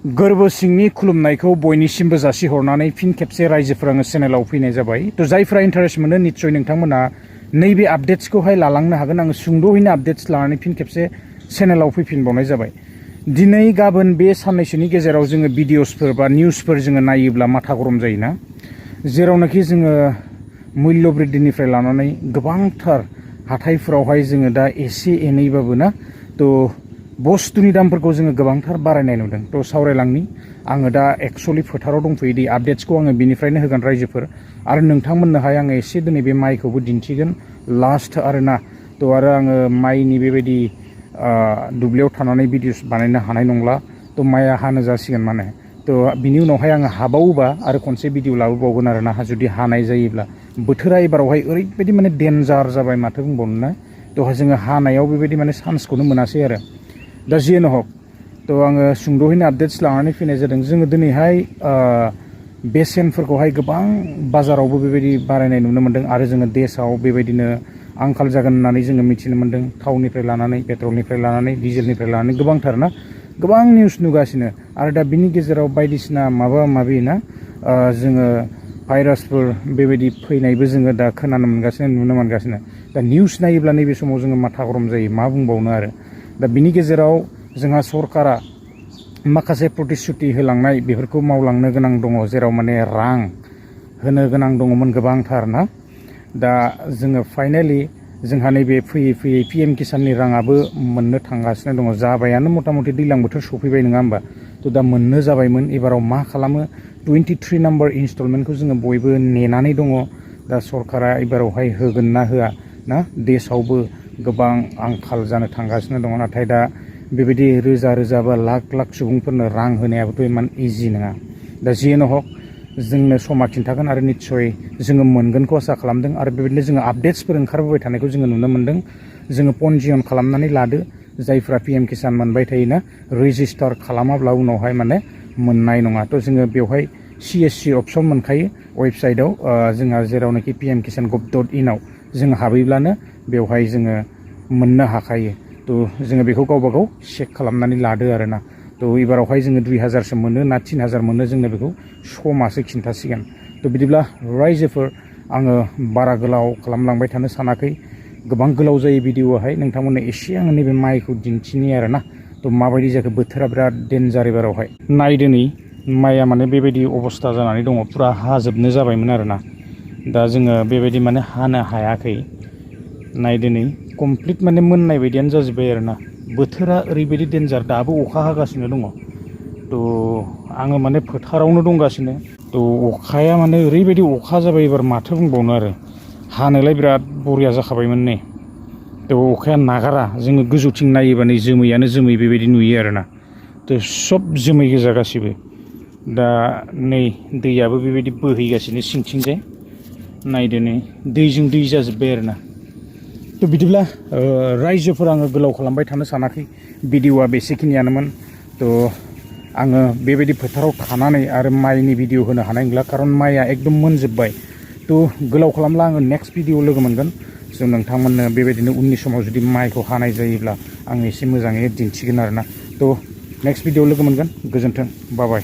गोरबो सिंनि खुलुमनायखौ बयनिसिमबो जासिहरनानै फिन खेबसे रायजोफोरा आङो चेनेलाव फैनाय जाबाय। थ' जायफ्रा इन्टारेस्ट मोनो निस्सय नोंथांमोना नैबे आपडेट्सखौहाय लालांनो हागोन। आङो सुंद'यैनो आपडेट्स लानानै फिन खेबसे चेनेलाव फैफिनबावनाय जाबाय। दिनै गाबोन बे साननैसोनि गेजेराव जोङो भिडिअसफोर बा निउसफोर जोङो नायोब्ला माथा गरम जायोना, जेरावनाखि जोङो मुल्य बृद्धिनिफ्राय लानानै गोबांथार हाथायफोरावहाय जोङो दा एसे एनैबाबो ना थ' बस्तुनि दामफोरखौ जोङो गोबांथार बारायनाय नुदों। थ' सावरायलांनि आङो दा एक्सुअलि फोथाराव दंफैयो दि आपडेट्सखौ आङो बिनिफ्रायनो होगोन रायजोफोर आरो नोंथांमोननोहाय आङो एसे दिनै बे माइखौबो दिन्थिगोन लास्ट आरोना। थ' आरो आङो माइनि बेबायदि दुब्लियाव थानानै भिडिअस बानायनो हानाय नंला। थ' माइआ हानो जासिगोन माने। थ' बिनि उनावहाय आङो हाबावोबा आरो खनसे भिडिअ लाबोबावगोन आरोना जुदि हानाय जायोब्ला। बोथोरा एबारावहाय ओरैबायदि माने डेन्जार जाबाय माथो बुंबावनो ना। थ' जोङो हानायाव बेबायदि माने चान्सखौनो मोनासै आरो। दा जियानो हक थ' आङो सुंद'यैनो आपडेट्स लानानै फैनाय जादों। जोङो दिनैहाय बेसेनफोरखौहाय गोबां बाजारावबो बेबायदि बारायनाय नुनो मोन्दों आरो जोङो देशआव बेबायदिनो आंखाल जागोन होननानै जोङो मिथिनो मोन्दों। थावनिफ्राय लानानै पेट्रलनिफ्राय लानानै डिजेलनिफ्राय लानानै गोबांथार ना गोबां निउस नुगासिनो आरो दा बिनि गेजेराव बायदिसिना माबा माबि ना जोङो भाइरासफोर बेबायदि फैनायबो जोङो दा खोनानो मोनगासिनो नुनो मोनगासिनो। दा निउस नायोब्ला नैबे समाव जोङो माथा गरम जायो मा बुंबावनो आरो। दा बिनि गेजेराव जोंहा सरकारा माखासे प्रतिश्रुति होलांनाय बेफोरखौ मावलांनो गोनां दङ, जेराव माने रां होनो गोनां दङमोन गोबांथार ना। दा जोङो फाइनालि जोंहा नैबे फैयै फैयै PM किसाननि राङाबो मोननो थांगासिनो दङ। जाबायानो मथा मथि दैज्लां बोथोर सफैबाय नङा होमबा। थ' दा मोननो जाबायमोन। एबाराव मा खालामो 23 नाम्बार इनस्टलमेन्टखौ जोङो बयबो नेनानै दङ। दा सरकारा एबारावहाय होगोन ना होआ ना। देशआवबो गोबां आंखाल जानो थांगासिनो दङ। नाथाय दा बेबायदि रोजा रोजा बा लाख लाख सुबुंफोरनो रां होनायाबोथ' इमान इजि नङा। दा जियानो हक जोंनो समा खिन्थागोन आरो निस्सय जोङो मोनगोनखौ आसा खालामदों आरो बेबायदिनो जोङो आपडेट्सफोर ओंखारबोबाय थानायखौ जोङो नुनो मोन्दों। जोङो पन्जियन खालामनानै लादो। जायफ्रा PM किसान मोनबाय थायोना रेजिस्टार खालामाब्ला उनावहाय माने मोननाय नङा। थ' जोङो बेवहाय CSC अपसन मोनखायो वेबसाइटआव जोंहा जेरावनाखि pmkisan.gov.in आव जोङो हाबैब्लानो बेवहाय जोङो मोननो हाखायो। थ' जोङो बेखौ गावबा गाव चेक खालामनानै लादो आरोना। थ' एबारावहाय जोङो 2000सो मोनो ना 3000 मोनो जोंनो बेखौ समासो खिन्थासिगोन। थ' बिदिब्ला रायजोफोर आङो बारा गोलाव खालामलांबाय थानो सानाखै। गोबां गोलाव जायो भिडिअआहाय। नोंथांमोननो एसे आङो नैबे माइखौ दिन्थिनि आरोना। थ' माबायदि जाखो बोथोरा बिराद डेन्जार एबारावहाय नायदो नै माइया माने बेबायदि अबस्था जानानै दङ। फुरा हाजोबनो जाबायमोन आरोना। दा जोङो बेबायदि माने हानो हायाखै। नायदो नै कमप्लिट माने मोननाय बायदियानो जाजोब्बाय आरोना। बोथोरा ओरैबायदि डेन्जार दाबो अखा हागासिनो दङ। थ' आङो माने फोथारावनो दंगासिनो। थ' अखाया माने ओरैबायदि अखा जाबाय एबार माथो बुंबावनो आरो। हानोलाय बिराद बरिया जाखाबायमोन नै। थ' अखाया नागारा। जोङो गोजौथिं नायोबा नै जोमैयानो जोमै बेबायदि नुयो आरोना। थ' सब जोमै गोजा गासिबो। दा नै दैयाबो बेबायदि बोहैगासिनो सिंथिंजाय। नायदो नै दैजों दै जाजोब्बाय आरोना। थ' बिदिब्ला रायजोफोर आङो गोलाव खालामबाय थानो सानाखै। भिडिअआ बेसेखिनियानोमोन। थ' आङो बेबायदि फोथाराव थानानै आरो माइनि भिडिअ होनो हानाय नंला, खारन माइआ एकदम मोनजोब्बाय। थ' गोलाव खालामब्ला आङो नेक्स्ट भिडिअ लोगो मोनगोन। स' नोंथांमोननो बेबायदिनो उननि समाव जुदि माइखौ हानाय जायोब्ला आं एसे मोजाङै दिन्थिगोन आरोना। थ' नेक्स्ट भिडिअ लोगो मोनगोन। गोजोन्थों। बाय बाय।